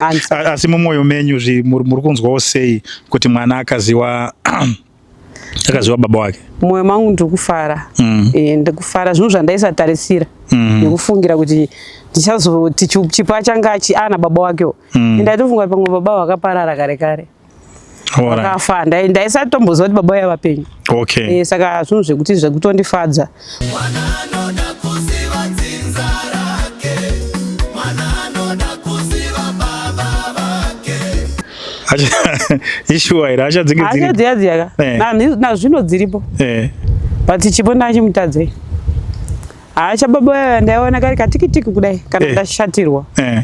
Asi mumwoyo menyu muri kunzwawo sei kuti mwana akaziwa akaziwa baba wake? Mwoyo mangu ndiri kufara. E, ndikufara zvinhu zvandaisatarisira nekufungira kuti ndichazoti chipo achanga ana baba wakewo. Ndaitofunga kuti pamwe baba vakaparara kare kare. Vakafa, ndaisatomboziva kuti baba vaiva vapenyu. Okay. E, saka zvinhu zvekuti zvekutondifadza. Ishuwa here hasha dzinge dziri? Hasha dziya dziya ka. Eh. Nazvino dziripo. Eh. But chipo ndachimutadzei. Hasha baba ndaiona kari katikitiki kudai kana eh. ndashatirwa. Eh.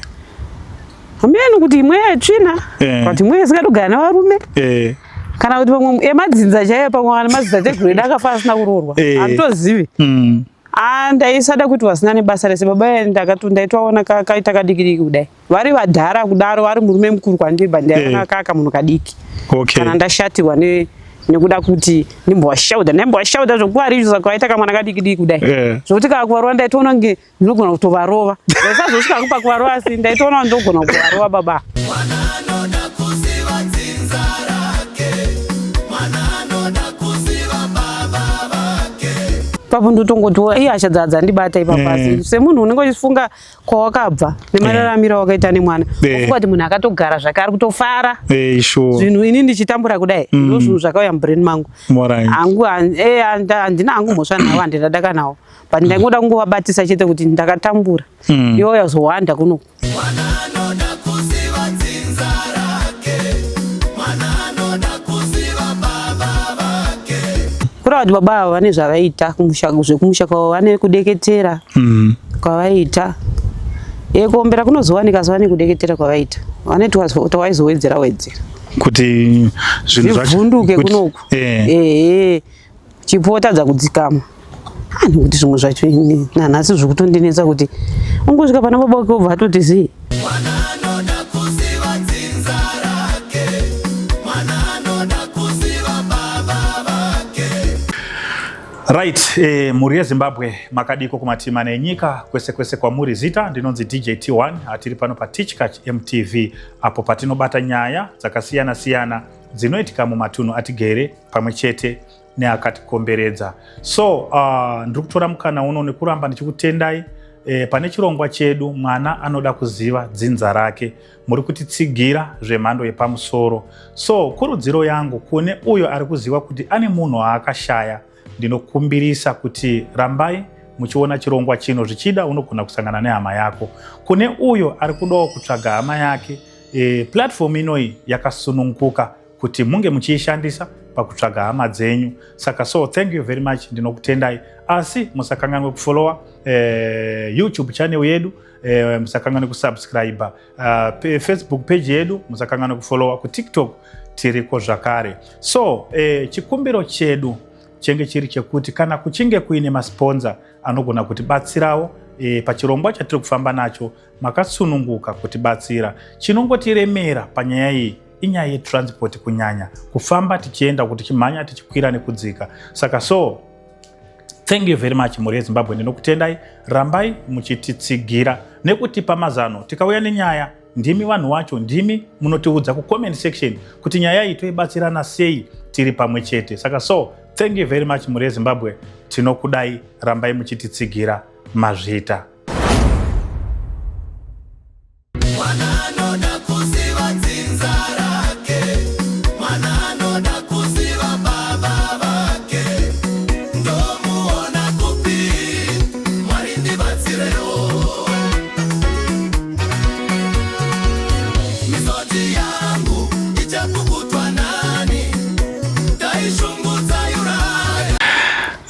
Hameno kuti imwe yetsvina eh. but imwe isingadi kugara nevarume. Eh. Kana kuti pamwe emadzinza chaiyo pamwe ana madzinza teguru edu akafa asina kuroorwa. Eh. Handitozivi. Ah, ndaisada kuti vasina nebasa rese baba ndakati ndaitoona kaita kadiki diki kudai. Vari vadhara kudaro vari murume mukuru kwandiri but ndaiona kaka munhu kadiki. Okay. Kana ndashatirwa ne nekuda kuti ndimbowashauda ndaimbowashauda zvokuvarizvo saka vaita kamwana kadiki diki kudai. Zvokuti kakuvarova ndaitoona kunge ndinogona kutovarova. Ndaisazosvika kupa kuvarova asi ndaitoona ndogona kuvarova baba. Ipapo ndotongoti iye hasha dzandibata ipapo asi semunhu unenge uchifunga kwawakabva nemararamiro awakaita nemwana ufunga kuti munhu akatogara zvake ari kutofara sure. Zvinhu ini ndichitambura kudai ndo zvinhu zvakauya mubrain mangu hangu handina hangu mhosva navo, handina daka navo, but ndaingoda kungovabatisa chete kuti ndakatambura. Iwo yazowanda kuno. Mwana anoda kuziva dzinza rake, mwana anoda kuziva baba vake. Kureva kuti baba ava vane zvavaita kumusha, zvekumusha kwavo vane kudeketera kwavaita. E, kuombera kunozowanika asi vane kudeketera kwavaita, vane twawaizowedzera wedzera kuti zvinhu zvacho zvivhunduke kunoku. Ehe, chipo tadza kudzikama. Ah, nekuti zvimwe zvacho ini nanhasi zviri kutondinetsa kuti ungosvika pana baba wake obva atoti zii. Mwana anoda kuziva dzinza rake, mwana anoda kuziva baba vake. Right, mhuri yeZimbabwe, makadiko kumativi mana enyika kwese kwese kwamuri. Zita ndinonzi DJ T1, atiri pano paTichkach MTV apo patinobata nyaya dzakasiyana siyana dzinoitika mumatunhu atigere pamwe chete neakatikomberedza. So ndiri kutora mukana uno nekuramba ndichikutendai pane chirongwa chedu Mwana Anoda Kuziva Dzinza Rake. Muri kutitsigira zvemhando yepamusoro. So kurudziro yangu kune uyo ari kuziva kuti ane munhu waakashaya, ndinokumbirisa kuti rambai muchiona chirongwa chino. Zvichida unogona kusangana nehama yako. Kune uyo ari kudawo kutsvaga hama yake, platform inoyi yakasununguka kuti munge muchiishandisa pakutsvaga hama dzenyu. Saka so thank you very much, ndinokutendai. Asi musakanganwe kufollowa YouTube channel yedu, musakanganwe kusubscribe Facebook page yedu, musakanganwe kufollowa kuTikTok tiriko zvakare. So chikumbiro chedu chenge chiri chekuti kana kuchinge kuine masponsor anogona kutibatsirawo pachirongwa chatiri kufamba nacho, makasununguka kutibatsira. Chinongotiremera panyaya iyi inyaya yetransport, kunyanya kufamba tichienda kuti tichimhanya tichikwira nekudzika. Saka so thank you very much, mhuri yeZimbabwe, ndinokutendai. Rambai muchititsigira nekutipa mazano. Tikauya nenyaya, ndimi vanhu wacho, ndimi munotiudza kucomment section kuti nyaya iyi toibatsirana sei tiri pamwe chete. Saka so thank you very much, mhuri yeZimbabwe, tinokudai. Rambai muchititsigira. Mazvita. Mwana anoda kuziva dzinza rake, mwana anoda kuziva baba vake. Ndomuona kupi? Mwari ndibatsirewo. Misodzi yangu ichapukutwa nani? Taishungudza Uriah.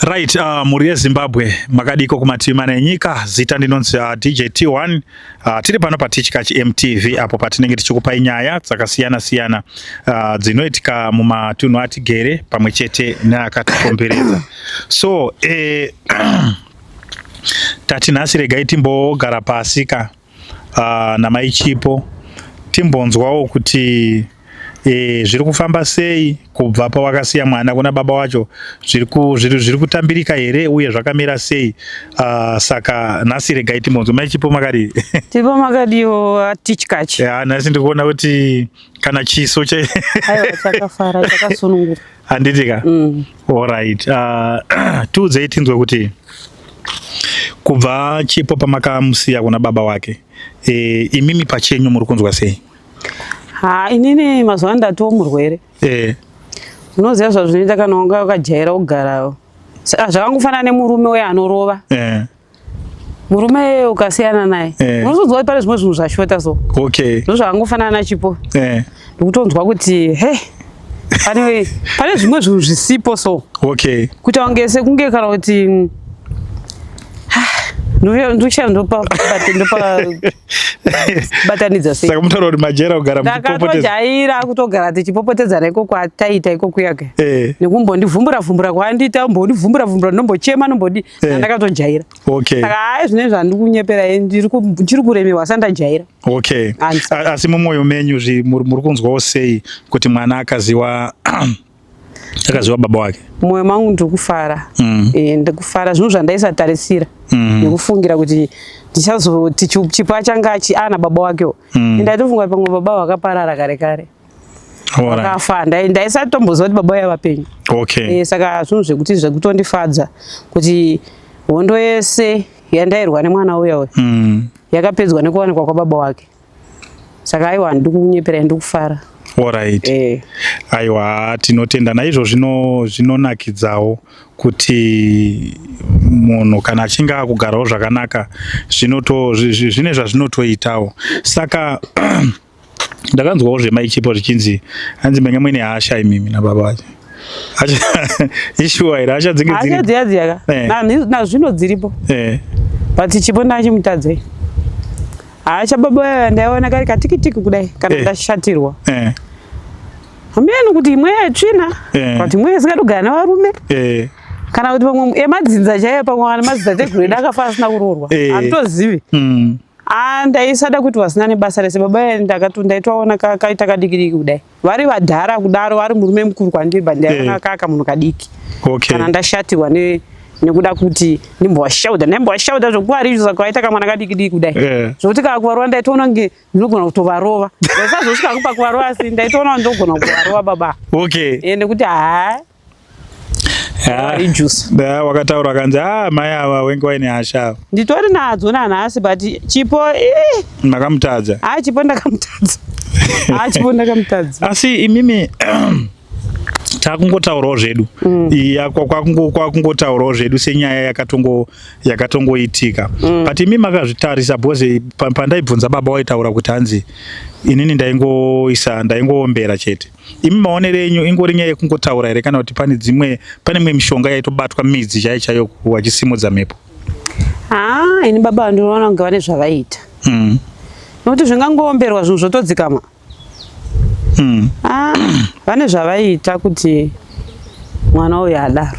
Right, mhuri yeZimbabwe, makadiko kumativi mana enyika? Zita ndinonzi DJ T1. Tiri pano paTichkach MTV apo patinenge tichikupai nyaya dzakasiyana siyana dzinoitika mumatunhu atigere pamwe chete neakatikomberedza. So tati nhasi regai timbogara pasi ka namai Chipo, timbonzwawo kuti Zviri kufamba sei kubva pawakasiya mwana kuna baba wacho? Zviri kutambirika here uye zvakamira sei? Saka nhasi regai timbonzwe. Mai Chipo, makadii? Tipo, makadiwo, Tichkachi? Ya, nhasi ndikuona kuti kana chiso che Aiwa, chakafara, chakasununguka. Handiti ka? Mm. Alright, tiudzei tinzwe kuti kubva Chipo pamakamusiya kuna baba wake, imimi pachenyu muri kunzwa sei? Ha, inini mazuva ano ndatiwo murwere. Unoziva zvazvinoita kana wanga wakajaira kugara. Saka zvakangofanana nemurume uye anorova. Murume ukasiyana naye, unozonzwa kuti pane zvimwe zvinhu zvashota so. Ndo zvakangofanana naChipo. Ndikutonzwa kuti he, pane zvimwe zvinhu zvisipo so. Kuita kunge sekunge kana kuti ndosha ndopa batanidza sei. Saka mutaura kuti majaira kugara muchipopotedza? Ndakatojaira kutogara tichipopotedzana iko kwataita iko kuyake. Nekumbondivhumbura vhumbura kwaandiita, mbondivhumbura vhumbura, ndombochema, ndombodi. Ndakatojaira. Saka hai, zvinenge zvandikunyepera, ndiri kuremerwa, asi ndajaira. Okay. Asi mumwoyo menyu muri kunzwawo sei kuti mwana akaziwa baba wake? Mwoyo mangu ndiri kufara. Ndikufara, zvinhu zvandaisatarisira nekufungira kuti ndichazoti chipo changa ana baba wakewo. Ndaitofunga kuti pamwe baba vakaparara kare kare, vakafa. Ndaisatomboziva kuti baba vaiva vapenyu. Saka zvinhu zvekuti zvekutondifadza kuti hondo yese yandairwa nemwana uya uya yakapedzwa nekuwanikwa kwababa wake. Saka aiwa, handidi kunyepera, ndiri kufara. Alright. Aiwa, tinotenda. Naizvo zvinonakidzawo kuti munhu kana achinge akugarawo zvakanaka, zvine zvazvinotoitawo. Saka ndakanzwawo zvemaiChipo zvichinzi hanzi menge muine hasha imimi nababa vacho. Ishuwa here hasha dzinge hasha dziri? Dziya dziya ka. Nazvino dziripo. But Chipo ndachimutadzei? Hasha baba vaya ndaiona kari katikitiki kudai kana ndashatirwa. Hameno kuti imwe yetsvina, kuti imwe isingatogara nevarume, kana kuti pamwe emadzinza chaiyo, pamwe vana madzinza teguru edu akafa asina kuroorwa. Handitozivi. Ah, ndaisada kuti vasina nebasa rese baba. Ndaitovaona kaita kadiki diki kudai, vari vadhara kudaro, vari murume mukuru kwandiri, but ndaiona kaka munhu kadiki. Kana ndashatirwa nekuda kuti ndimbowashaudha, ndaimbowashaudha zvokuvarizvo. Saka vaita kamwana kadiki diki kudai, zvokuti kana kuvarova ndaitoona kunge ndinogona kutovarova. Ndaisazosvika kupa kuvarova, asi ndaitoona kuti ndogona kuvarova baba. Nekuti haa, rijuice. Da, wakataura akanzi, "Ah, mai ava wenge waine hasha ava." Nditori nadzo nanhasi, but Chipo, Makamutadza. Ha, Chipo ndakamutadza. Ha, Chipo ndakamutadza. Asi imimi takungotaurawo zvedu. Iya, kwakungotaurawo zvedu senyaya yakatongoitika, but imi makazvitarisa, because pandaibvunza baba waitaura kuti hanzi inini ndaingoisa, ndaingoombera chete. Imi maonero enyu, ingori nyaya yekungotaura here, kana kuti pane imwe mishonga yaitobatwa, midzi chaiyo chaiyo, wachisimudza mhepo? Ha, ini baba ndinoona kunge vane zvavaita, nokuti zvingangoomberwa zvinhu zvotodzikama. Ah, vane zvavaita kuti mwana uyu adaro,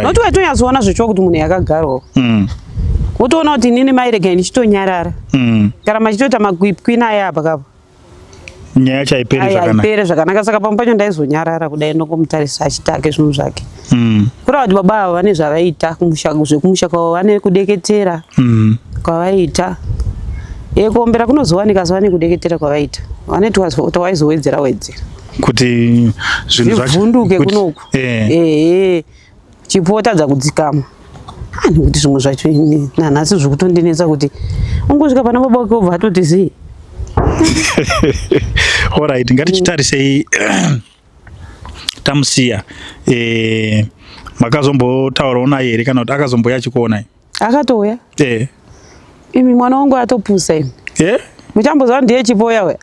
nokuti waitonyatsoona zvechiwa kuti munhu yakagarwawo. Wotoona kuti inini mai regai ndichitonyarara, kana machitoita makwikwi naye apa kapo, nyaya chaiperi zvakanaka. Aipere zvakanaka. Saka pamwe pacho ndaizonyarara kudai, ndongomutarisa achitake zvinhu zvake. Kureva kuti baba ava vane zvavaita kumusha, zvekumusha kwavo, vane kudeketera kwavaita. Kuombera kunozowanika, asi vane kudeketera kwavaita, vane twawaizowedzera wedzera kuti zvinhu zvivhunduke kunoku. Ehe, Chipo watadza kudzikama. Ah, nekuti zvimwe zvacho ini nanhasi zviri kutondinetsa kuti ungosvika pana baba wake obva atoti zii. Alright, ngatichitarisei tamusiya. Makazombotaurawo naye here, kana kuti akazombouya achikuonai? Akatouya. Imi, mwana wangu atopusa imi. Muchamboziva ndiye Chipo yawe.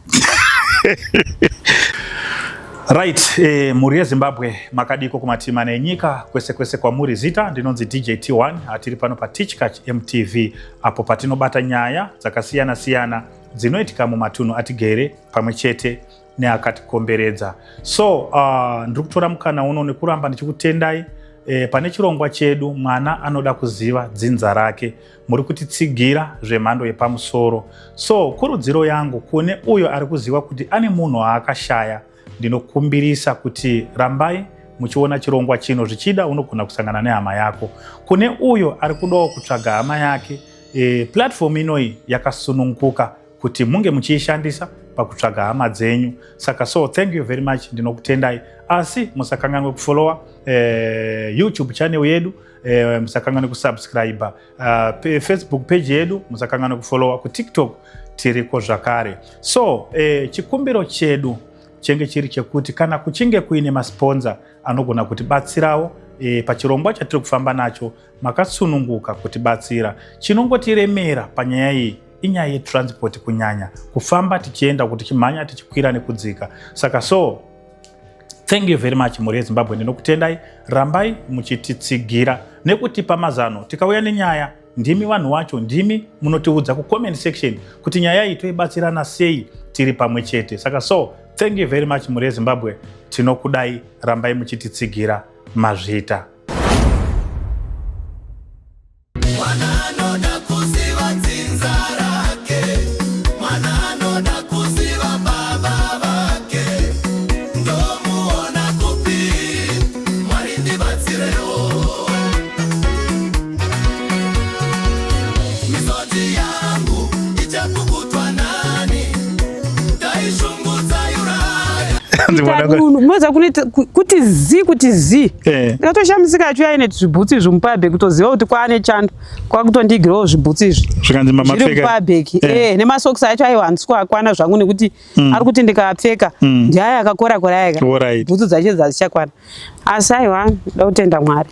Right, mhuri yeZimbabwe, makadiko kumatima nenyika kwese kwese kwamuri? Zita ndinonzi DJ T1. Hatiri pano paTichkach MTV, apo patinobata nyaya dzakasiyana siyana dzinoitika mumatunhu atigere pamwe chete neakatikomberedza. So ndiri kutora mukana uno nekuramba ndichikutendai pane chirongwa chedu Mwana Anoda Kuziva Dzinza Rake. Muri kutitsigira zvemhando yepamusoro. So kurudziro yangu kune uyo ari kuziva kuti ane munhu aakashaya. Ndinokumbirisa kuti rambai muchiona chirongwa chino, zvichida unogona kusangana nehama yako. Kune uyo ari kudawo kutsvaga hama yake, platform inoyi yakasununguka kuti munge muchiishandisa pakutsvaga hama dzenyu. Saka so thank you very much, ndinokutendai. Asi musakanganwe kufollowa YouTube channel yedu, musakanganwe kusubscribe Facebook page yedu, musakanganwe kufollowa kuTikTok, tiriko zvakare. So chikumbiro chedu chenge chiri chekuti kana kuchinge kuine masponsor anogona kutibatsirawo pachirongwa chatiri kufamba nacho, makasununguka kutibatsira. Chinongotiremera panyaya iyi inyaya yetransport, kunyanya kufamba tichienda, kuti tichimhanya, tichikwira nekudzika. Saka so thank you very much, mhuri yeZimbabwe, ndinokutendai. Rambai muchititsigira nekutipa mazano. Tikauya nenyaya, ndimi vanhu vacho, ndimi munotiudza kucomment section kuti nyaya iyi toibatsirana sei tiri pamwe chete. Saka so thank you very much, mhuri yeZimbabwe, tinokudai. Rambai muchititsigira. Mazvita. Mwana anoda kuziva dzinza rake, mwana anoda kuziva baba vake. Ndomuona kupi? Mwari ndibatsirewo. Misodzi yangu ichapukutwa nani? Taishungudza Uriah. Unoza kuti zi kuti zi. Ndakatoshamisika achiuya aine zvibhutsu izvi mupabheki, kutoziva kuti kwaane chando, kwakutondigirawo zvibhutsu izvi. Zvikanzi Zviri mamapfeka. Mupabheki. Nemasokisi acho, aiwa, handisi kuakwana zvangu nekuti ari kuti ndikaapfeka ndiaya akakora kora ayaka. Bhutsu dzacho dzadzichakwana, asi aiwa, ndoda kutenda Mwari.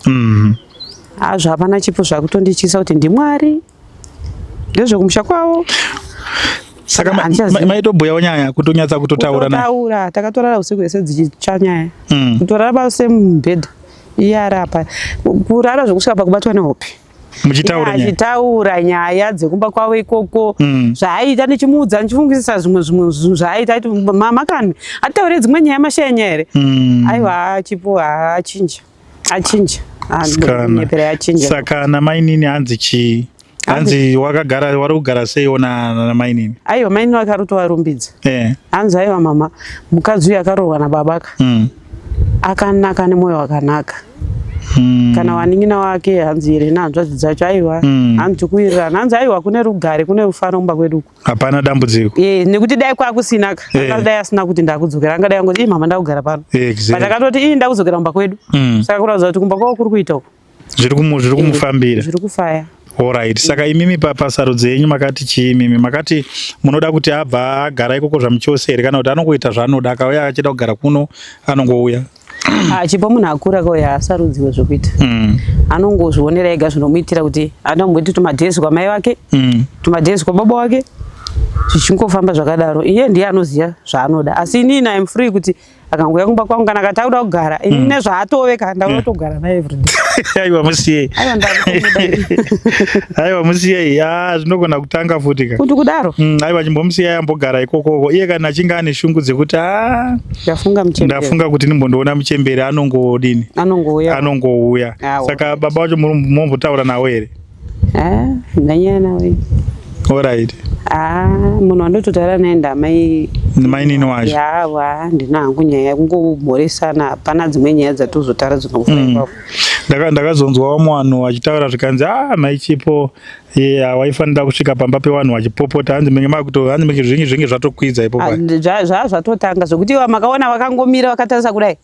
Hazvo hapana chipo zvakutondityisa kuti ndiMwari, ndezvekumusha kwavo. Saka Handichazivi. Maitobhuyawo nyaya, kutonyatsa kutotaura naye? Kutotaura, takatorara usiku hwese dzichitsva nyaya. Kutorara pasi mubhedha, iye ari apa, kurara zvokusvika pakubatwa nehope. Muchitaura Iye nyaya. Achitaura nyaya dzekumba kwavo ikoko, zvaaita, ndichimuudza, ndichifungisisa zvimwe zvinhu zvaaita. Aiti, "Mama kani atitaure dzimwe nyaya, mashaya nyaya here?" Aiwa, chipo achinja, achinja. Sikana. Nyepera yachinja. Saka namainini hanzi chii? Hanzi wakagara, wari kugara seiwo namainini? Aiwa, mainini vakarutovarumbidza. Hanzi, "Aiwa mama, mukadzi uyu akaroorwa nababa ka, akanaka, nemwoyo wakanaka. Kana wanin'ina wake, hanzi here, nehanzvadzi dzacho, aiwa, hanzi tikuwirirana." Hanzi, "Aiwa, kune rugare, kune rufaro mumba kwedu uku." Hapana dambudziko. Nekuti dai kwakusina ka, angadai asina kuti ndakudzokera, angadai angoti, "Ii mama, ndakugara pano." But akatoti, "Ii, ndakudzokera kumba kwedu." Saka kuratidza kuti kumba kwavo kuri kuita uku. Zviri kumufambira. Zviri kufaya. Alright. Saka imimi pasarudzo yenyu makati chii? Imimi makati munoda kuti abva agara ikoko zvamuchose here, kana kuti anongoita zvaanoda, akauya achida kugara kuno anongouya? Ah, chipo munhu akura kauya haasarudziwe zvokuita. Anongozvionera ega zvinomuitira, kuti anomboti tumadhezi kwamai vake, tumadhezi kwababa wake, zvichingofamba zvakadaro. Iye ndiye anoziva zvaanoda, asi inini I'm free kuti akangouya kumba kwangu, kana akati akuda kugara, ini nezvaatove ka, ndakuda kutogara naye everyday. Aiwa, musiyei. Aiwa, ndakutomuda. Aiwa, musiyei. Ah, zvinogona kutanga futi ka. Kuti kudaro. Aiwa, chimbomusiyai ambogara ikokoko. Iye kana achinge ane shungu dzekuti a Ndafunga muchembere. Ndafunga kuti ndimbondoona muchembere, anongodini? Anongouya. Anongouya. Saka baba vacho mombotaura nawo here? Ah, ndanyaya nawe. Alright. Ah, munhu wandototaura naye ndamai. Mainini wacho. Yawa, handina hangu nyaya yekungomhoresana, hapana dzimwe nyaya dzatozotaura dzinobva ipapo. Ndakazonzwa vamwe vanhu vachitaura, zvikanzi, "Ah, mai Chipo, yeah, waifanira kusvika pamba pevanhu vachipopota." Hanzi menge makuto, hanzi menge zvinge zvatokwidza ipo. Ah, zvatotanga zvokuti iva makaona vakangomira vakatarisa kudai,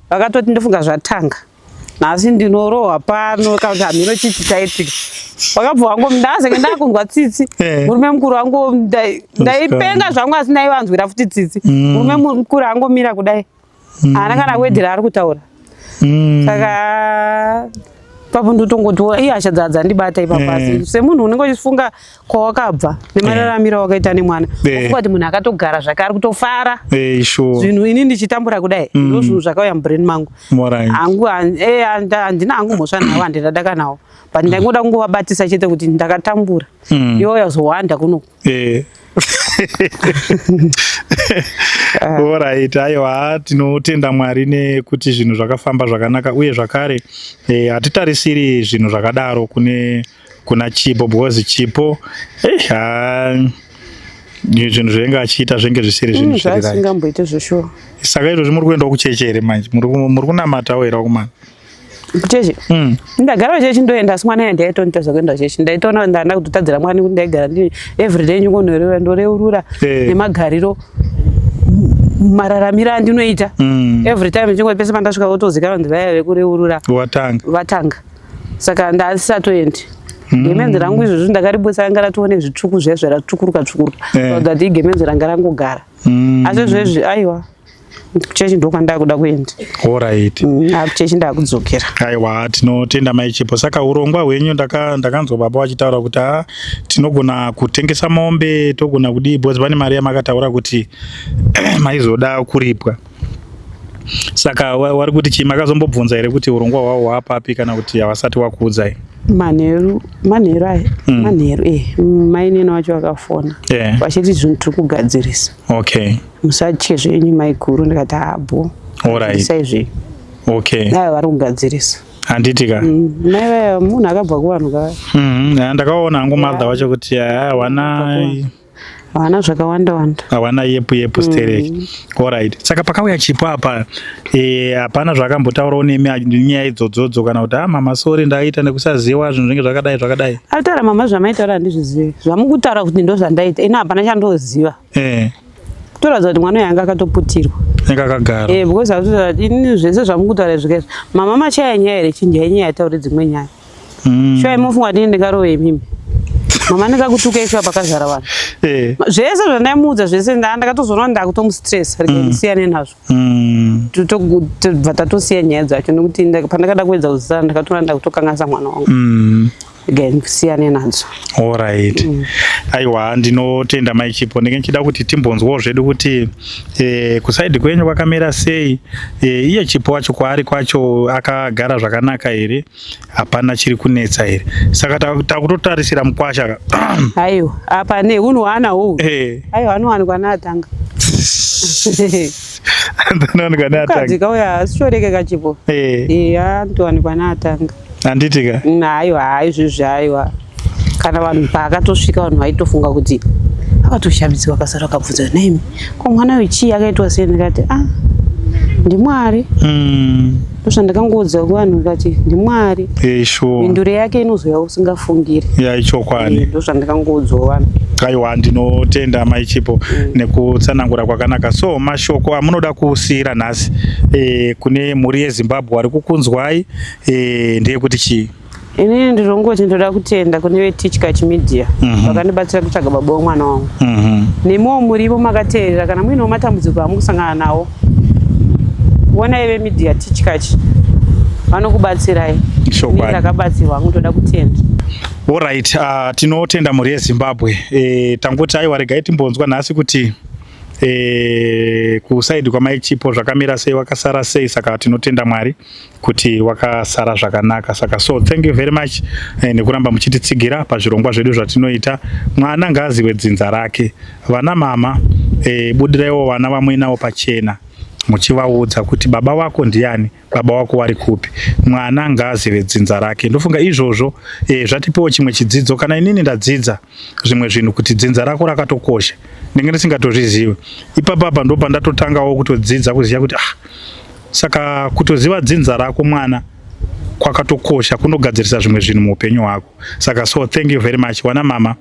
vakatoti, "Ndofunga zvatanga nhasi, ndinorohwa pano," kana kuti hamino chii chaitika. Vakabva vango, ndazenge ndakunzwa tsitsi. Murume mukuru wangu, ndaipenga zvangu, asi ndaivanzwira futi tsitsi. Murume mukuru angomira kudai, haana kana wedhera ari kutaura. Saka papo ndotongoti iye hasha dzandibata ipapo, asi semunhu unenge uchifunga kwawakabva nemararamiro awakaita nemwana, ufunga kuti munhu akatogara zvake ari kutofara. Sure. Zvinhu ini ndichitambura kudai, ndo zvinhu zvakauya mubrain mangu. Hangu handina hangu mhosva navo, handina nawo, but ndaingoda kungovabatisa chete kuti ndakatambura. Iwo yazowanda kunoku. Alright, aiwa, tinotenda Mwari nekuti zvinhu zvakafamba zvakanaka, uye zvakare hatitarisiri zvinhu zvakadaro kuna Chipo, because Chipo ha. Zvinhu zvainge achiita zvenge zvisiri zvinhu zviri right. Zvasingamboite zveshuwa. Saka izvozvi muri kuendawo kuchechi here manje? Muri kunamatawo here vakomana? Kuchechi? Ndagara kuchechi ndoenda, asi mwana ndaitonita zvekuenda kuchechi. Ndaitoona ndanda kutotadzira mwana kuti ndaigara ndini everyday ndingonoreva, ndoreurura nemagariro, mararamiro andinoita. Every time ndingoti pese pandasvika votozikanwa kuti vaya vekureurura Watanga. Vatanga. Saka ndasisatoendi. Gemenzi rangu izvozvi ndakaribudisa, ranga ratoone zvitsvuku zviya zvaratsvukuruka tsvukuruka, that igemenzi ranga rangogara. Asi izvezvi aiwa, kuchechi ndokwandakuda kuenda. Alright. Kuchechi ndakudzokera. Aiwa, tinotenda Mai Chipo. Saka urongwa hwenyu, ndakanzwa baba vachitaura kuti a tinogona kutengesa mombe, togona kudii, because pane mari yamakataura kuti maizoda kuripwa. Saka wari kuti chii? Makazombobvunza here kuti urongwa hwavo hwapapi, kana kuti havasati wakuudzai? Manheru, manheru aya, manheru mainini wacho vakafona vachiti zvinhu tiri kugadzirisa, musatye zvenyu maiguru. Ndikati habo, isai zvenyu. Aiwa, vari kugadzirisa. Handiti ka? Mai vaya munhu akabva kuvanhu kavaya. Ndakaona hangu mother wacho kuti hawana Havana zvakawanda wanda. Hawana yepu yepu stereki. Alright, saka pakauya Chipo apa, hapana zvaakambotaurawo nemi nyaya idzodzodzo, kana kuti, "Ah mama, sorry, ndaita nekusaziva, zvinhu zvinenge zvakadai zvakadai"? Ataura, "Mama, zvamaitaura handizvizivi. Zvamukutaura kuti ndo zvandaita, ina hapana chandoziva." Kutoratidza kuti mwana uyu anga akatoputirwa. Anga akagara. Because akutotaura kuti, "Ini zvese zvamukutaura zvikaizvi, mama, machaya nyaya here? Chinjai nyaya, taure dzimwe nyaya." Shuwa imofunga kuti ndingarove imimi? Mama, ndingakutukai shuwa pakazara vanhu? Zvese zvandaimuudza zvese, ndakatozoona ndakutomustress, rege ndisiyane nazvo. Tobva tatosiya nyaya dzacho, nekuti pandakada kuedza kuzisana ndakatoona ndakutokanganisa mwana wangu. Rege ndisiyane nadzo. Alright. Aiwa, ndinotenda Mai Chipo. Ndinge ndichida kuti timbonzwawo zvedu kuti kuside kwenyu kwakamira sei, iye Chipo wacho kwaari kwacho akagara zvakanaka here, hapana chiri kunetsa here? Saka takutotarisira mukwasha ka. Aiwa, apa neunhu hwaanahwo, aiwa, anowanikwa naatanga. Anowanikwa neatanga. Mukadzi kauya asichoreke kaChipo. Anotowanikwa naatanga. Handiti ka? Aiwa, hai, izvozvi aiwa, kana vanhu paakatosvika vanhu vaitofunga kuti akatoshambidzika, akasara akabvunza, "Naimi, ko mwana uyu chii, akaitwa sei?" Ndikati, "Ah, ndiMwari." Ndozvandakangoudza kuvanhu, ndikati ndiMwari. Sure. Minduro yake inozouya usingafungiri. Ya, ichokwadi. Ndozvandakangoudzwa vanhu. Aiwa, ndinotenda Mai Chipo nekutsanangura kwakanaka. So mashoko amunoda kusiyira nhasi kune mhuri yeZimbabwe vari kukunzwai ndeyekuti chii? Inini ndinongoti ndoda kutenda kune veTichkach Media vakandibatsira kutsvaga baba wemwana wangu. Nemiwo murivo makateerera, kana muinewo matambudziko amukusangana nawo, onai vemedia Tichkach, vanokubatsirai. Chokwadi. Ndakabatsirwa hangu, ndoda kutenda. Alright, tinotenda mhuri yeZimbabwe. Tangoti aiwa, regai timbonzwa nhasi kuti kuside kwamai Chipo zvakamira sei, wakasara sei. Saka tinotenda Mwari kuti wakasara zvakanaka. Saka so thank you very much nekuramba muchititsigira pazvirongwa zvedu zvatinoita. Mwana ngaaziwe dzinza rake. Vana mama, budiraiwo vana vamuinawo pachena, muchivaudza kuti baba wako ndiani, baba wako wari kupi. Mwana ngaazive dzinza rake. Ndofunga izvozvo zvatipewo chimwe chidzidzo. Kana inini ndadzidza zvimwe zvinhu kuti dzinza rako rakatokosha, ndinge ndisingatozvizivi. Ipapapa ndo pandatotangawo kutodzidza kuziva kuti, ah, saka kutoziva dzinza rako mwana kwakatokosha, kunogadzirisa zvimwe zvinhu muupenyu hwako. Saka so thank you very much, wana mama.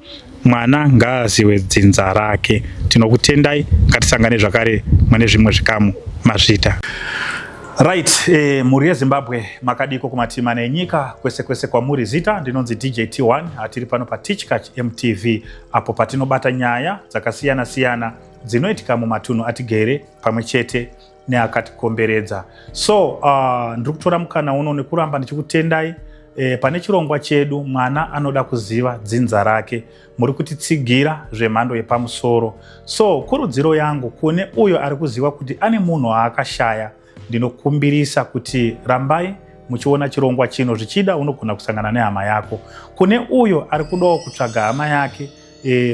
Mwana ngaazive dzinza rake. Tinokutendai, ngatisangane zvakare mune zvimwe zvikamu. Mazvita. Right, mhuri yeZimbabwe, makadiko kumatima nenyika kwese kwese kwamuri? Zita ndinonzi DJ T1. Hatiri pano paTichkach MTV, apo patinobata nyaya dzakasiyana siyana dzinoitika mumatunhu atigere pamwe chete neakatikomberedza. So ndiri kutora mukana uno nekuramba ndichikutendai pane chirongwa chedu "Mwana Anoda Kuziva Dzinza Rake". Muri kutitsigira zvemhando yepamusoro. So kurudziro yangu kune uyo ari kuziva kuti ane munhu aakashaya, ndinokumbirisa kuti rambai muchiona chirongwa chino. Zvichida unogona kusangana nehama yako. Kune uyo ari kudawo kutsvaga hama yake,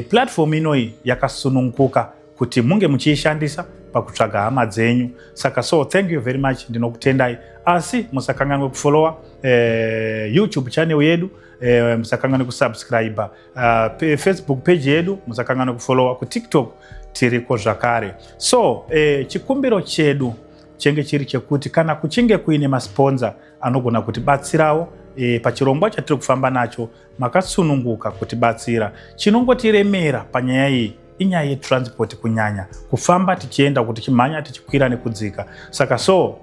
platform inoyi yakasununguka kuti munge muchiishandisa pakutsvaga hama dzenyu. Saka so thank you very much, ndinokutendai. Asi musakanganwe kufollowa YouTube channel yedu. Musakanganwe kusubscribe Facebook page yedu, musakanganwe kufollowa kuTikTok, tiriko zvakare. So chikumbiro chedu chenge chiri chekuti kana kuchinge kuine masponsor anogona kutibatsirawo pachirongwa chatiri kufamba nacho, makasununguka kutibatsira. Chinongotiremera panyaya iyi inyaya yetransport, kunyanya kufamba tichienda, kuti tichimhanya, tichikwira nekudzika. Saka so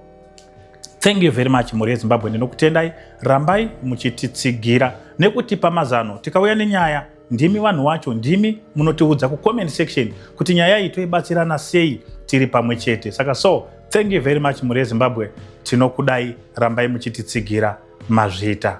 thank you very much, mhuri yeZimbabwe, ndinokutendai. Rambai muchititsigira nekutipa mazano. Tikauya nenyaya, ndimi vanhu vacho, ndimi munotiudza kucomment section kuti nyaya iyi toibatsirana sei tiri pamwe chete. Saka so thank you very much, mhuri yeZimbabwe, tinokudai. Rambai muchititsigira. Mazvita.